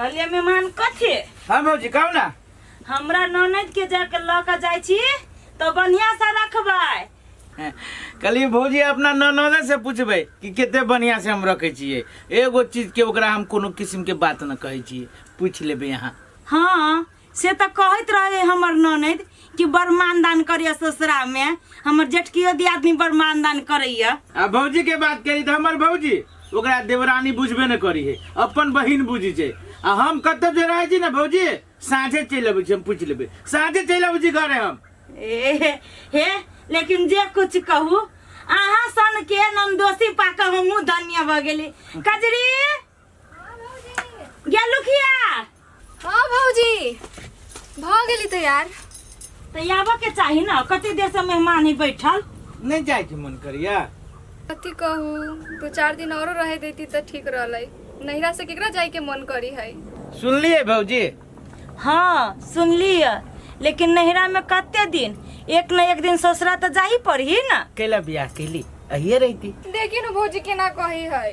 कहलिए मेहमान कथी? हाँ भौजी, कहू ना। हमरा ननद के जाके लऽ के जाइ छी तऽ बढ़िया से रखबै। कहलिए भौजी, अपना ननद से पूछबै कि कते बढ़िया से हम रखै छियै। एगो चीज के ओकरा हम कोनो किस्म के बात न कहै छियै, पूछि लेबै अहाँ। हाँ, से तऽ कहैत रहे हमर ननद कि बड़ मानदान करैया ससुरा में, हमर जेठकियो दियादनी बड़ मानदान करैया। आ भौजी के बात करी तऽ हमर भौजी ओकरा देवरानी बुझबे न करी है, अपन बहिन बुझी छै। आ हम कतौ जे रहै छी ने भौजी, साँझे चलि अबै छी, हम पूछि लेबै, साँझे चलि अबै छी घरे हम। ए हे, लेकिन जे कुछ कहू, अहाँ सन के नंदोसी पाके हमहूँ धन्य भऽ गेली। कजरी गेलू किया? हाँ भौजी, भऽ गेली तैयार। तऽ आबऽ के चाही ने, कते देर से मेहमान ही बैठल। नहि जायके मन करिया? कथी कहू, 2-4 दिन औरो रहे देती तऽ ठीक रहलै। नैहरा से केकरा जाय के मन करी है? सुनलियै भौजी? हाँ सुनलियै, लेकिन नैहरा में कते दिन, एक न एक दिन ससुरा तऽ जाही पड़ही ना। कैला बियाह कैली, अहिए रहिती। देखी न भौजी केना कही है।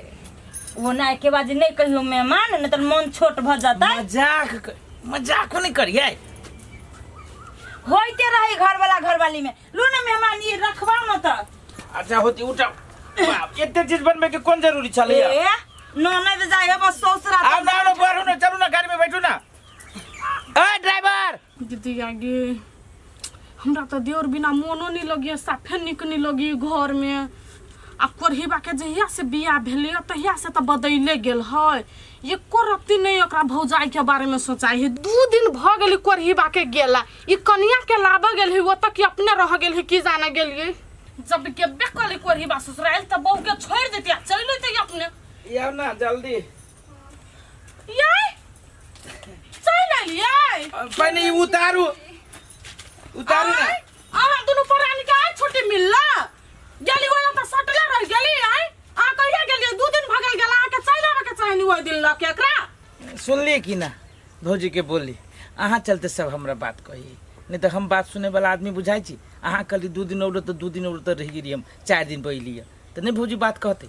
वो ना के बाद नहीं कहियो मेहमान, नहीं तो मन छोट भ जाता। मजाक नहीं करिए। होते रहे घर वाला घर वाली में। लो ना मेहमान, ये रखवाओ ना तो। अच्छा होती उठाओ। बाप, एते चीज बनबे के कोन जरूरी छलै? ए ननद जाय बस ससुरा। आब ना ना बढ़ू ना, चलू ना गाड़ी में बैठू ना। ए ड्राइवर दीदी आगे, हमरा तऽ देवर बिना मोनो नहीं लगिए, साफे निक नहीं लगिए घर में। आ कोरहिबा के जहिया से बियाह भेलै तहिया से तऽ बदले गेल है, एको रत्ती नहीं ओकरा भौजाई के बारे में सोचाई है। 2 दिन भऽ गेलै कोरहिबा के गेला, ई कनिया के लाबऽ गेल है ओतऽ कि अपने रह गेल है की जाने गेलियै। जब गेबे कली कोरहिबा ससुराल तऽ बहू के छोड़ि देती आ चलि अयतै अपने। आउ ना जल्दी। याय चलि एलियै। पहिने ई उतारू, उतारू ना। अहाँ दुनू प्राणी के आइ छुट्टी मिलला? गेली ओहि तऽ सटले रहि गेली। आइ अहाँ कहिया गेलियै? 2 दिन भऽ गेल गेला, अहाँके चलि आबऽके चाही ने ओहि दिन लऽ के एकरा। सुनलियै कि ना भौजी के बोली? अहाँ चलते सब हमरा बात कही, नहीं तऽ हम बात सुने वाला आदमी बुझाइ छी? अहाँ कहली 2 दिन औरो तऽ 2 दिन औरो तऽ रहि गेली, हम 4 दिन पर अयली तऽ नहीं भौजी बात कहते।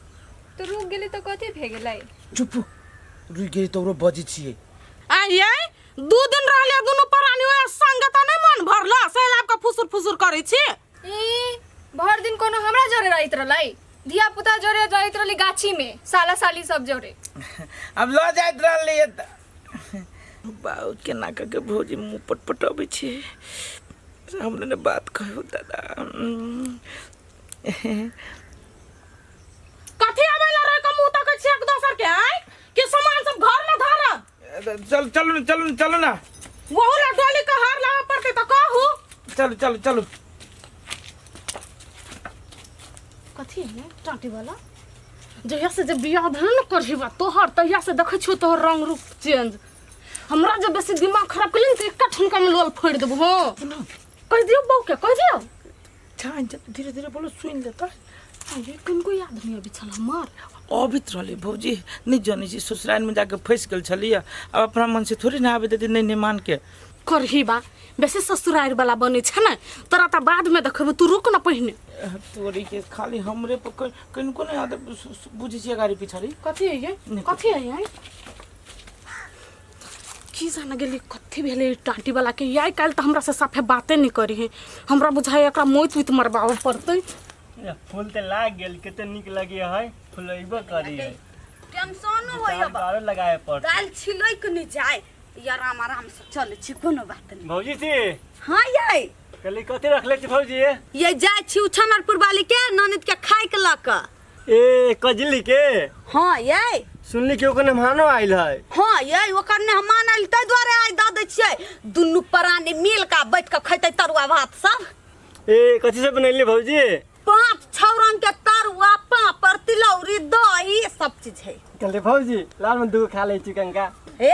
तो रुक गेली तऽ कथी भे गेलै? चुप, रुकि गेली तऽ औरो बजै छियै। आइ यै 2 दिन रहलियै दुनू प्राणी ओहि संग तऽ नहि मन भरल, से आबि कऽ फुसुर फुसुर करै छी। ई भर दिन कोनो हमरा जोरे रहैत रहलै, धिया पुता जोरे रहैत रहली गाछी में, साला साली सब जोरे। अब लऽ जाइत रहली तऽ बाउ केना कऽ के भौजी मुँह पटपटबै छै, हमरे ने बात कहू दादा। कथी आबै ला रह के मुँह तकै छी एक दोसर के? आइ कि सामान सब घर में धरब? चल चलू ना, चलू ना, चलू ना। वहू ला डोली के हार लाबऽ पड़तै तऽ कहू। चलू चलू चलू। कथी है टाटी वाला? जहिया से जे बियाह भेल ने करहिबा तोहर, तहिया से देखै छियौ तोहर रंग रूप चेंज। हमरा जे बेसी दिमाग खराब केली ने तऽ एकटा ठुनका में लोल फोड़ि देबो। हँ कहि दियौ बहू के, कहि दियौ। छान धीरे धीरे बोलो, सुनि लेतै। अरे किनको याद नहीं अबै छल हमर? अबैत रहलै भौजी, नहि जनै छी ससुरारिमे जाके फँसि गेल छलियै, आब अपना मनसँ थोड़े ने आबै देतै नहि नहि मानके। करही बा बेसी ससुरारि वाला बनै छै ने तोरा, तऽ बादमे देखबौ, तू रुक न पहिने। तोरी के खाली हमरे पर कनिको नहि आदत बुझै छियै गाड़ी पिछाड़ी। कथी है ये? कथी है ये? की जाने गेली कथी भेलै टाँटी वाला के। आइ काल्हि तऽ हमरा से साफे बाते नहि करी है, हमरा बुझाइ एकरा मोति उति मरबाबऽ पड़तै। फूल तऽ लाग गेल, कते नीक लगे है, फुलेबो करी है। टेंशन होइए बा आरो लगाए पड़तै। दालि छिलैक नहि जाय, आराम आराम से चलै छी, कोनो बात नहि। भौजी छी? हाँ यै। कहली कथी रखले छी भौजी? ये जाइ छी उछनरपुर वाली के ननद के खाय के लऽ कऽ। ए कजली के? हाँ यै। सुनली कि ओकर मेहमानो आयल है। हाँ यै, ओकर मेहमान आयल ताहि दुआरे आइ दऽ दै छियै, दुनू प्राणी मिल कऽ बैठ कऽ खैतै तरुआ भात सब। ए कथी सब बनैली भौजी? 5-6 रंग के तरुआ, पापड़, तिलौरी, दही सब चीज है। कहली भौजी लाल में दूगो खा ले छी कंका। ए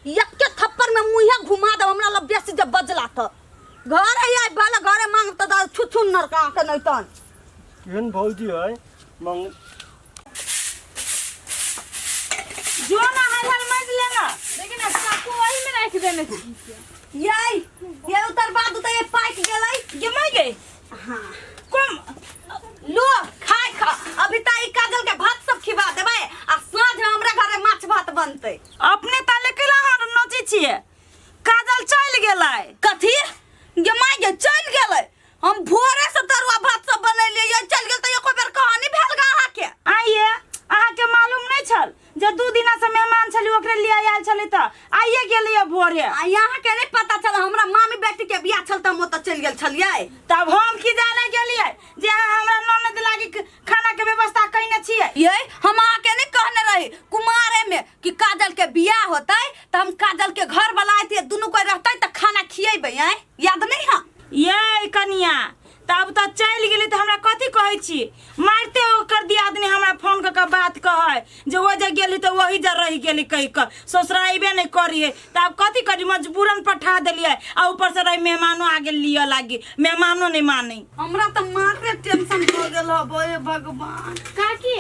एके थप्पड़ में मुँहे घुमा देब, हमरा लग बेसी जब बजला तऽ घरे आइ भले घरे मांग तऽ दाल छुछुन नरका के नहीं तन। केहन भौजी है मंग जो ना हल हल मज लेना। लेकिन चाकू वही में राख देने छी। ये ये उतर बाद उतर ये पाक गेलै। गे मैं गई। हाँ कम लो खाय खा, अभी त ई काजल के भात सब खिबा देबै आ साँझ में हमरा घरे माछ भात बनतै। अपने ताले केला हार तऽ आइए गेलियै भोरे। आ यहाँ के नहीं पता चल, हमरा मामी बेटी के बियाह छल त हम ओतऽ चलि गेल छलियै। तब हम की जाने गेलियै जे अहाँ हमरा ननद लागी खाना के व्यवस्था कयने छियै। ये हम अहाँ के नहीं कहने रही कुमारे में कि काजल के बियाह होतै त हम काजल के घर वाला अयतियै, दुनू कोई रहतै त खाना खियेबै। आँय याद नहीं है? ये कनिया तब तऽ चलि गेली तऽ हमरा कथी कहै छी? मारिते ओकर दियादनी हमरा फोन कऽ कऽ बात कहै जे ओ जे गेली तऽ ओही जे रहि गेली कहि कऽ ससुराइबे नहि करियै। तऽ आब कथी करी, मजबूरन पठा देलियै आ ऊपर से रही मेहमानो आ गेल लिअ लागी, मेहमानो नहि मानै। हमरा तऽ मारे टेंशन भऽ गेल हबो, हे भगवान। काकी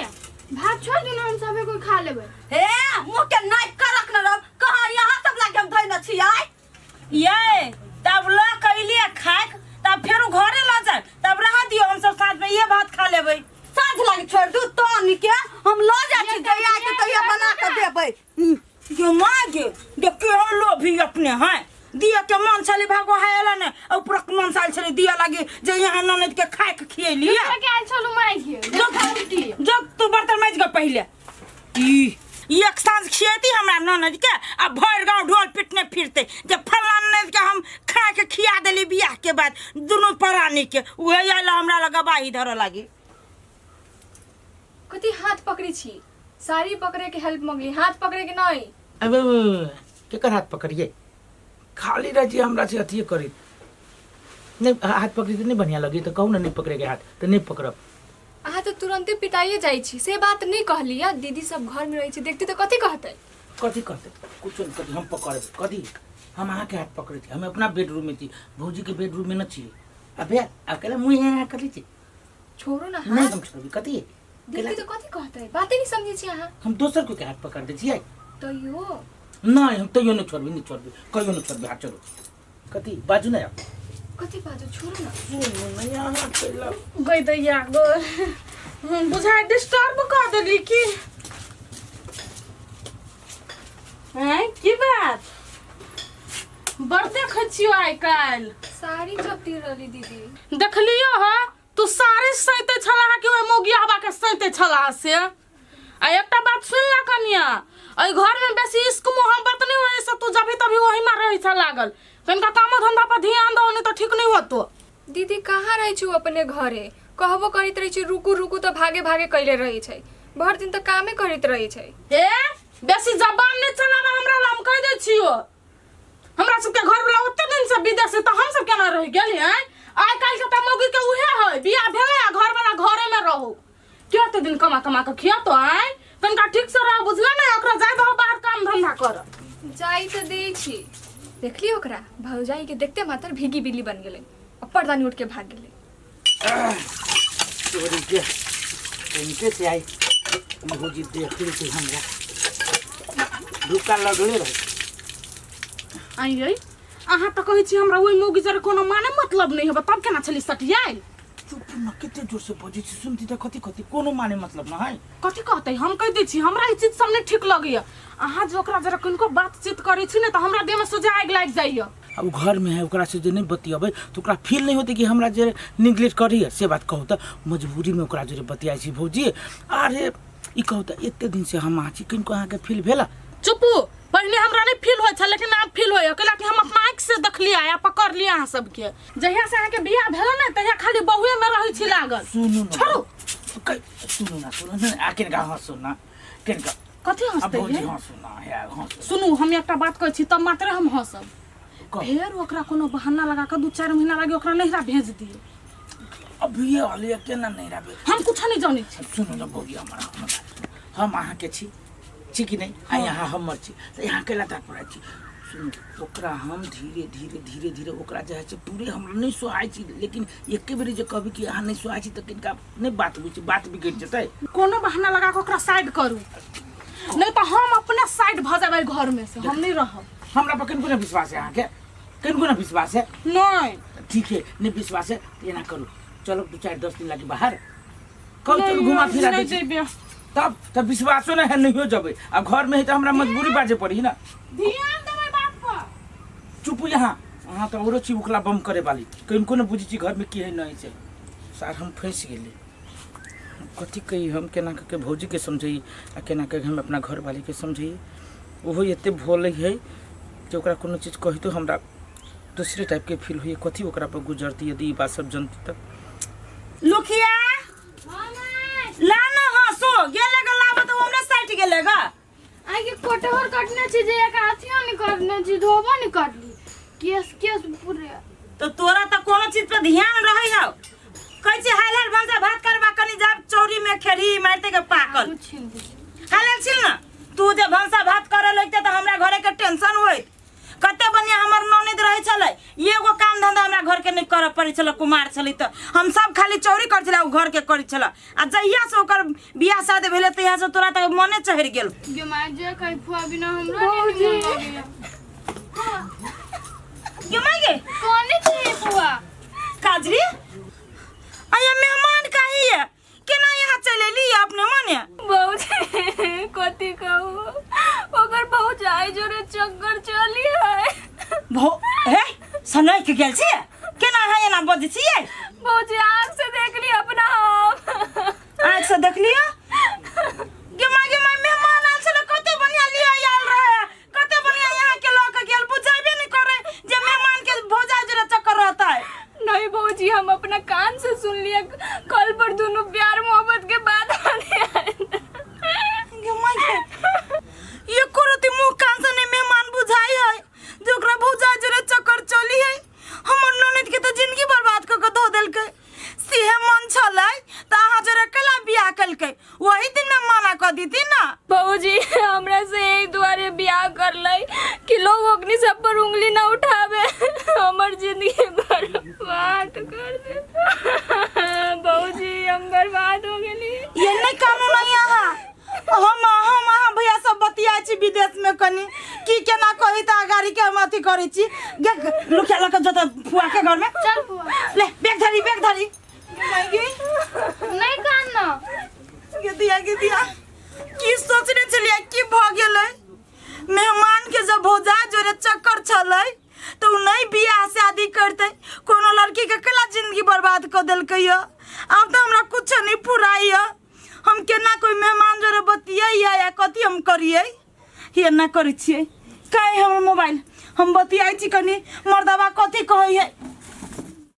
भात छोड़ दू ना, हम सबे कोई खा लेबै। हे मुँह के नाइफ का रखने रह, कहाँ यहाँ सब लागे हम धोइ न छी आइ। ये तब लऽ कऽ अयलियै खाइक, तब फेरो घरे लऽ जाय, तब रह दियौ, हमसब साँझमे इहे भात खा लेबै। साँझ लागी छोड़ दू तनी के हम लऽ जाइ छी, जहिया आयतै तहिया बना कऽ देबै। गे माँ गे, देख केहन लोभी अपने हैं। दिया के मन छलै भागो हाय एला ने, आ ऊपरक मन साल छलै दिया लागी जे यहाँ ननद के खाय के खियैली। के आयल छलू माय गे, जो जो तू बर्तन माजि के पहिले। ई एक साँझ खियेती हमरा ननद के आ भरि गाँव ढोल पिटने फिरते जे फल्लाँ ननद के हम खा के खिया देली बियाह के बाद दुनू प्राणी के, उहे आयल हमरा लग गवाही धरऽ लागी। कथी हाथ पकड़ै छी? साड़ी पकड़े के हेल्प मंगली, हाथ पकड़े के नहीं। अब केकर हाथ पकड़िए? खाली रह जी हमरा से अथिए करी नहीं, हाथ पकड़ी तऽ नहीं बढ़िया लगी तऽ कहू ना नहीं पकड़े के हाथ तऽ नहीं पकड़ब। अहाँ तऽ तुरन्ते पिटाइए जाइ छी, से बात नहीं कहली या दीदी सब घर में रहै छी, देखती तऽ कथी कहतै? कथी कहतै? कुछो नहीं, कथी हम पकड़बै? कथी हम अहाँके हाथ पकड़ै छी? हम अपना बेडरूम में छी, भौजी के बेडरूम में न छी। अबे अकेले मुँह यहाँ कथी छी? छोड़ू ना नहीं हाथ। हम छोड़बी कथी? देखती तऽ कथी कहतै? बाते नहीं समझै छी अहाँ। हम दोसर कोई के हाथ पकड़ दै छियै? तैयो नहीं, हम तैयो नहीं छोड़बी, नहीं छोड़बी, कहियो नहीं छोड़बी हाथ। छोड़ू कथी बाजू ना। कथी बाजू? छोड़ू ना। सुनू ना यहाँ चलि गई दैया गो, बुझाइ डिस्टर्ब कऽ देली की? हैं की बात बड़ देखै छियो आइ काल्हि? साड़ी चपटी रहली दीदी। देखलियो ह तू साड़ी सैते छला कि ओहि मौगिया हवा के सैते छला से? आ एकटा बात सुन ला कनिया, एहि घर में बेसी इश्क मोहब्बत नहीं होय से तू जभी तभी ओही में रहै छ लागल। तनिका कामो धंधा पर ध्यान दो, नहीं तो ठीक नहीं होतो। दीदी कहाँ रहै छी अपने घरे? कहबो करैत रहै छी रुकू रुकू तऽ भागे भागे कैले रहै छै, भरि दिन तऽ कामे करैत रहै छै। ए बेसी जबान नहीं चलावा हमरा ला, हम कहि दै छियो। हमरा सबके घर वाला ओते दिन से विदेश है तऽ हम सब केना रहि गेली? हैं आइ काल्हि के तऽ मौगी के उहे है, बियाह भेलै आ घर वाला घरे में रहू, के ओते दिन कमा कमा के खियतो? आँय तनिका ठीक से रह, बुझला ने? ओकरा जाय दहो बाहर काम धंधा कर। जाई तऽ दै छी। देखली ओकरा भौजाई के देखते मात्र भीगी बिल्ली बन गेलै आ पर्दानी उठ के भाग गेलै। तोरी के इनके से आई भौजी देख ली थी, हमरा धुक्का लगले रहे। आई यै अहाँ तऽ कहै छी हमरा ओहि मौगी जरे कोनो माने मतलब नहि हेबै, तब केना छली सटियाइल? चुप न, कते जोर से बजै छी, सुनती तऽ कथी कथी कोनो माने मतलब न है। कथी कहतै? हम कहि दै छी, हमरा ई चीज सब नहि ठीक लगैया। अहाँ जे ओकरा जरा किनको बातचीत करै छी ने तऽ हमरा देहमे सोझे आगि लागि जाइया। आ उ घर में है, ओकरा से जे नहीं बतियेबै तऽ ओकरा फील नहीं होतै कि हमरा जे निगलेक्ट करैया, से बात कहू तऽ मजबूरी में ओकरा जोरे बतियाइ छी भौजी। अरे ई कहू तऽ एते दिन से हम अहाँ छी, किनको अहाँके फील भेला? चुपू, पहिने हमरा नहीं फील होइ छल लेकिन आब फील होइया, कैला कि हम अपना आँखि से देखलियै आ पकड़लियै अहाँ सबके। जहिया से अहाँके बियाह भेल ने तहिया खाली बहुए में रहै छी लागल। सुनू न छोड़ू। सुनू ना, सुनू ना, आ किनका हँसू ना, किनका कथी आ हँसतै भौजी हे? हँसू ना, हे हँसू। सुनू, हम एकटा बात कहै छी तब मात्रे हम हँसब। कहू। फेर ओकरा कोनो बहाना लगा कऽ 2-4 महीना लागी ओकरा नैहरा भेज दियौ। अभी हलिया केना नैहरा भेज? हम कुछो नहीं जानै छी। सुनू न भौजी, हमर हम अहाँके छी, छी कि नहीं? आ यहाँ हमर छी तऽ यहाँ केला दाँत पड़ाइ छी? सुनू, ओकरा हम धीरे धीरे धीरे धीरे ओकरा जे है से पूरे हमरा नहि सोहाइ छी, लेकिन एके बेरी जे कहबै कि अहाँ नहि सोहाइ छी तऽ किनका नहि बात बुझ बात बिगड़ि जेतै। कोनो बहाना लगा कऽ ओकरा साइड करू, नहीं तऽ हम अपने साइड भऽ जेबै घर में से, हम नहीं रहब। हमरा पर किनको नहि विश्वास है? अहाँके किनको नहि विश्वास है? नहीं। ठीक है, नहीं विश्वास है तऽ एना करू, चलो 2-4-10 दिन लागी बाहर कहू, चलू घुमा फिरा नहीं दै छी। जेबै। तब तब विश्वासो नहीं है, नहियो जेबै आ घर में है तऽ हमरा मजबूरी बाजे पड़ी ना। ध्यान देबै बात पर। चुप यहाँ, अहाँ तऽ औरो छी उकला बम करे वाली, किनको नहि बुझै छी घर में की है नहीं छै। सार हम फँसि गेली, कथी कही हम, केना कऽ के भौजीके समझैयै आ केना कऽ हम अपना घरवालीके समझैयै। ओहो एते भोले है जे ओकरा कोनो चीज कहितो हमरा दोसरे टाइपके फील होइए। कथी ओकरा पर गुजरती यदि ई बात सब जनती तऽ। लुखिया ला ना हंसो गेले ग लाबो तऽ हमरे सटि गेले ग। आगे कटहर कटने छी जे एक अथियो नहीं करने छी, धोबो नहीं करली, केस केस पूरे। तो तोरा तऽ कोनो चीज पर ध्यान रहै हौ। कहै छी हाल हाल भनसा भात करबा कनी जाब चौरी में खेरही मारते के पाकल। छीन दै छी। हाल हाल छिल ना तू जे भनसा भात करे लगते तऽ हमरा घरे के टेंशन होइत। कते बढ़िया हमर ननद रहै छलै, एगो काम धंधा हमरा घर के नहीं करऽ पड़ै छलै। कुमार छलै तऽ हम सब खाली चौरी करै छलै, ओ घर के करै छलै। आ जहिया से ओकर बियाह शादी भेलै तहिया से तोरा तऽ मने चढ़ि गेल। गे माय जे कही फुआ बिना हमरो नहीं मन लगैया। गे माय गे कोने छी फुआ? काजरी आया मेहमान काहे है, केना यहाँ चलि एली अपने मने? भौजी कथी कहू, ओकर भौजाई जोरे चक्कर चली है। भौ हे सनक गेल छी, केना अहाँ एना बजै छियै? भौजी आँख से देखली अपना हम। आँख से देखलियो? गे माय गे माय मेहमान आयल छलै, कते बढ़िया लिया आयल रहे, कते बढ़िया यहाँ के लऽ के गेल, बुझेबे नहीं करे जे मेहमान के भौजाई जोरे चक्कर रहतै। नहीं भौजी हम अपना कान से सुन लिया, कल पर दोनों प्यार मोहब्बत के बात आने आए। गे माय गे एको रति मुँह कान से नहीं मेहमान बुझाई है जे ओकरा भौजाई जोरे चक्कर चली है। हमर ननद के तऽ जिंदगी बर्बाद कऽ के धो देलकै। सेहे मन छलै तऽ अहाँ जोरे केला बियाह केलकै, वही दिन में मना कऽ दीती ना। भौजी हमरा से यही दुआरे बियाह करलै कि लोग ओकनी सब पर उंगली ना उठावे, हमर जिंदगी बर्बाद कर दे। भौजी हम बर्बाद हो गेली। ये नहीं कानून नहीं अहाँ हम हम अहाँ भैया सब बतियाइ छी विदेश में कनी की केना कही तऽ गाड़ी के हम अथी करै छी। गे लुकिया लऽ के जो तऽ फुआ के घर में। चल फुआ। ले बैग धरी बैग धरी। नहीं कान ना। गे दिया गे दिया की सोचने छलियै की भऽ गेलै? मेहमान के जब भौजा जोरे चक्कर छलै तऽ ओ नहीं बियाह शादी करतै, कोनो लड़की के केला जिंदगी बर्बाद कऽ देलकै यऽ। आब तऽ हमरा कुछो नहीं फुराइ यऽ, हम केना कोई मेहमान जोरे बतियै या कथी हम करियै? हे ना करै छियै काहे हमर मोबाइल हम बतियाइ छी कनी मर्दबा कथी कहै है।